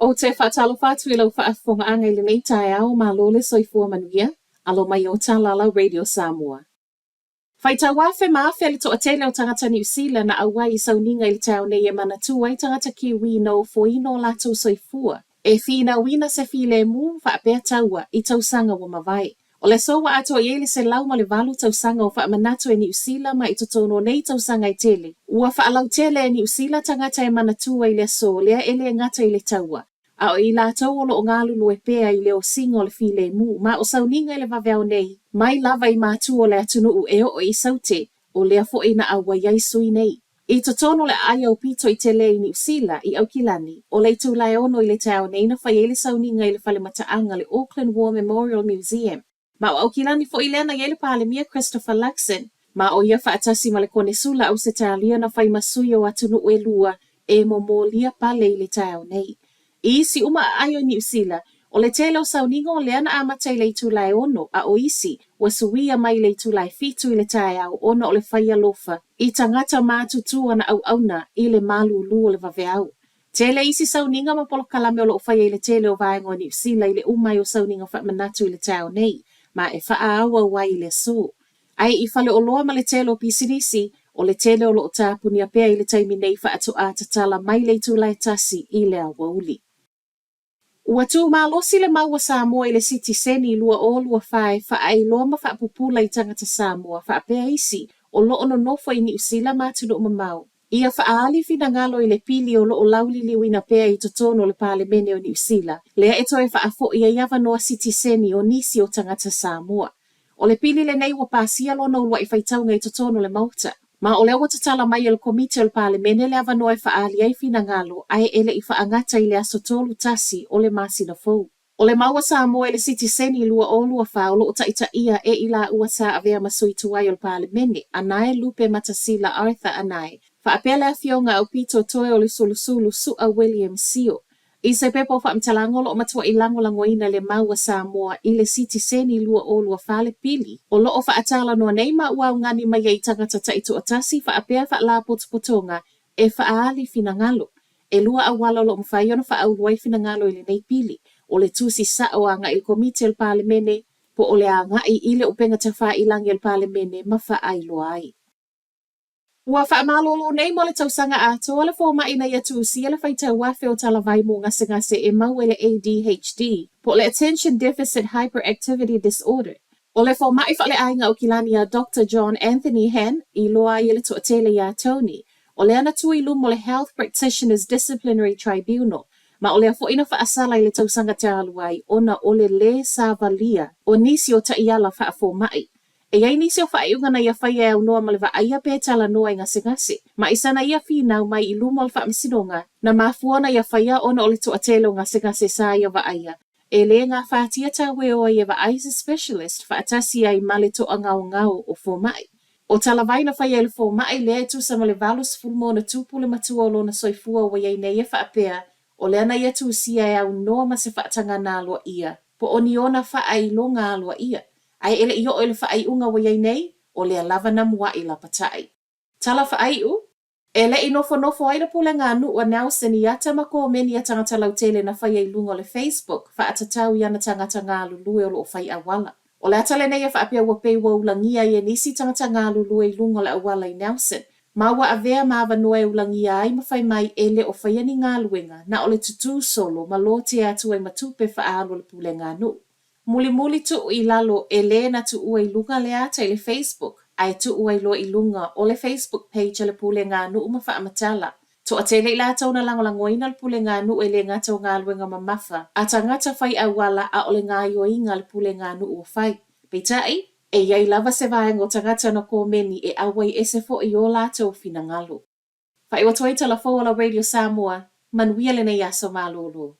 Ou te faatalofa atu i lau faafofogaaga i lenei taeao, malo le soifua manuia, alo mai o tala lau Radio Samoa. Faitau afe ma afe le toatele o tagata Niu Sila na auai i sauniga i le taeao nei e manatua ai tagata Kiwi na ofoina o latou soifua e finauina se filemu faapea taua i tausaga ua mavae. O le aso ua atoa i ai le 108 tausaga o faamanatu e Niu Sila ma i totonu o nei tausaga e tele, ua faalautele e Niu Sila tagata e manatua i le aso lea e le gata i le taua, a o i latou o lo o galulue pea i le osiga o le filemu ma o sauniga i le vaveao nei, mai lava i matua o le atunuu e oo i Saute, o lea foi na auai ai sui nei. I totonu o le aai aupito i tele i Niu Sila, i Aukilani, o le itula e 6 i le taeao nei na fai ai le sauniga i le fale mataaga le Auckland War Memorial Museum. Ma o Aukilani foi lea na i ai le Palemia Christopher Luxon, ma o ia faatasi ma le Konesula Ausetalia na fai ma sui o atunuu e lua e momolia pale i le taeao nei. I isi uma aai o Niu Sila, o le tele o sauniga o lea na amata i le itula e 6, a o isi, ua suia mai i le itula e 7 i le taeao ona o le fai alofa i tagata matutua na auauna i le malūlū o le vaveao. Tele isi sauniga ma polokalame o lo o faia i le tele o vaega o Niu Sila i le uma ai o sauniga faamanatu i le taeao nei, ma e faaauau ai i le aso. Ae i faleoloa ma le tele o pisinisi, o le tele o lo o tapunia pea i le taimi nei faatoa tatala mai le itula e 1 i le aoauli. Ua tū malosi le mau a Samoa i le sitiseni 2024 e faaailoa ma faapupula i tagata Samoa faapea isi o lo o nonofo i Niu Sila ma atunuu mamao. Ia faaali finagalo i le pili o lo o lauliliuina pea i totonu o le Palemene o Niu Sila, lea e toe faafoi ai avanoa sitiseni o nisi o tagata Samoa. O le pili lenei ua pasia lona uluai faitauga i totonu o le Maota. Ma o lea ua tatala mai e le Komiti o le Palemene le avanoa e faaali ai finagalo ae e le i faagata i le aso 31 o le masina fou. O le mau a Samoa i le sitiseni 2024 o lo o taitaia e i laua sa avea ma sui tuai o le Palemene, Anae Lupe Matasila Arthur Anae, faapea le Afioga Aupito Toeolesulusulu Su'a William Sio. I se pepa o faamatalaga o lo o matuai lagolagoina le mau a Samoa i le sitiseni 2024 le pili o lo o faatalanoa nei ma ua augani mai ai tagata taitoatasi faapea faalapotopotoga e faaali finagalo. E lua auala o lo o mafai ona faaulu ai finagalo i lenei pili, o le tusi sa'o agai i le Komiti o le Palemene po o le agai i le upega tafailagi a le Palemene ma faailoa ai. Ua faamalolo nei mo le tausaga atoa le fomai na ia tusia le faitau afe o talavai mo gasegase e maua i le ADHD, po o le Attention Deficit Hyperactivity Disorder. O le fomai faaleaiga Aukilani a Doctor John Anthony Han i iloa ai e le toatele iā Tony, o lea na tu i luma o le Health Practitioners Disciplinary Tribunal, ma o lea foi na faasala i le tausaga talu ai ona o le lē savalia o nisi o taiala faafomai. E i ai nisi o faaiuga na ia faia e aunoa ma le vaaia pe talanoa i gasegase, ma i sana ia finau mai i luma o le faamasinoga, na mafua ona ia faia ona o le toatele o gasegase sa ia vaaia, E lē gafatia taueo ai e vaai se specialist faatasi ai ma le toagaogao o fomai. O talavai na faia e le fomai lea e tusa ma le 80 ma ona tupu le matua o lona soifua ua i ai nei e faapea o lea na ia tusia e aunoa ma se faatagana aloaia po o ni ona faailoga aloaia. Ae e le i oo i le faaiuga ua i ai nei, o lea lava na muaʻi lapataʻi. Tala faaiu, E le i nofonofo ai le pulega a nuu a Nelson i ata ma komeni a tagata lautele na faia i luga o le Facebook faatatau i ana tagata galulue o lo o fai auala. O le ata lenei e faapea ua pei ua ulagia ai e nisi tagata galulue i luga o le auala i Nelson, ma ua avea ma avanoa e ulagia ai ma fai mai e le o faia ni galuega na o le tutū solo ma lotea atu ai ma tupe faaalu a le pulega a nuu. Mulimuli tuu i lalo e lē na tuua i luga le ata i le Facebook ae tuu ai loa i luga o le Facebook page a le Pulega a Nuu ma faamatala. Toatele i latou na lagolagoina le Pulega a Nuu e lē gata o galuega mamafa a tagata fai auala a o le gaioiga a le Pulega a Nuu ua fai. Peitai, e i ai lava se vaega o tagata na komeni e auai ese foi i o latou finagalo. Faaiu atu ai tala fou a la Radio Samoa, manuia lenei aso malolo.